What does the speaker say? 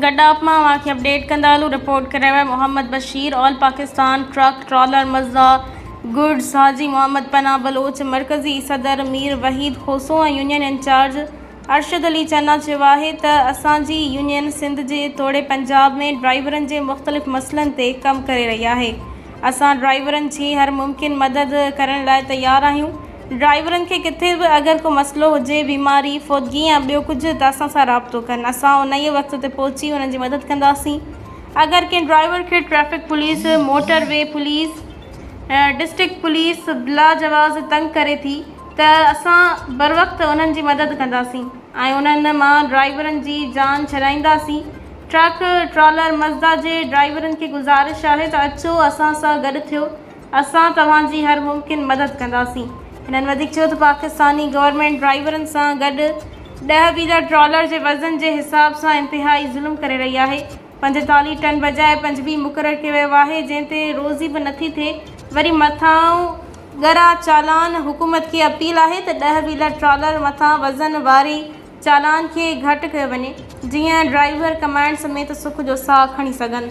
گڏاپ مان اوهان کي اپڊيٽ ڪندا هلون رپورٽ ڪري رهيو آهي Muhammad Bashir all Pakistan truck trailer Mazda goods Haji Muhammad Panah Baloch مرڪزي صدر مير وحيد کوسو ۽ يونين انچارج ارشد علي چنا چيو آهي ته اسان جي يونين سنڌ جي توڙي پنجاب ۾ ڊرائيورن جي مختلف مسئلن تي ڪم ڪري رهي آهي اسان ڊرائيورن جي هر ممڪن مدد ڪرڻ لاء تيار آهيون ڊرائيورن کي ڪٿي به اگر ڪو مسئلو هجي، بيماري، فوتگي يا ٻيو ڪجهه ته اسان سان رابطو ڪن، اسان انهيء وقت اتي پهچي انهن جي مدد ڪنداسين. اگر ڪنهن ڊرائيور کي traffic police, motorway police, district police بلاجواز تنگ ڪري ٿي ته اسان بروقت انهن جي مدد ڪنداسين ۽ انهن مان ڊرائيورن جي جان ڇڏائينداسين. ٽرڪ، ٽرالر، مزدا جي ڊرائيورن کي گذارش آهي ته اچو اسان سان گڏ ٿيو. اسان توهان جي هر ممڪن مدد ڪنداسين. هنن وڌيڪ چيو ته پاڪستاني گورنمينٽ ڊرائيورن سان گڏ ڏهه ويلر ٽرالر جي وزن جي حساب سان انتهائي ظلم ڪري رهي آهي، 45 ٽن بجاء 25 مقرر ڪيو ويو آهي جنهن تي روزي به نٿي ٿئي وري مٿان ڳرا چالان، حڪومت کي اپيل آهي ته ڏهه ويلر ٽرالر مٿان وزن واري چالان کي گهٽ ڪيو وڃي جيئن ڊرائيور ڪمائڻ سميت سک جو ساهه کڻي سگهن.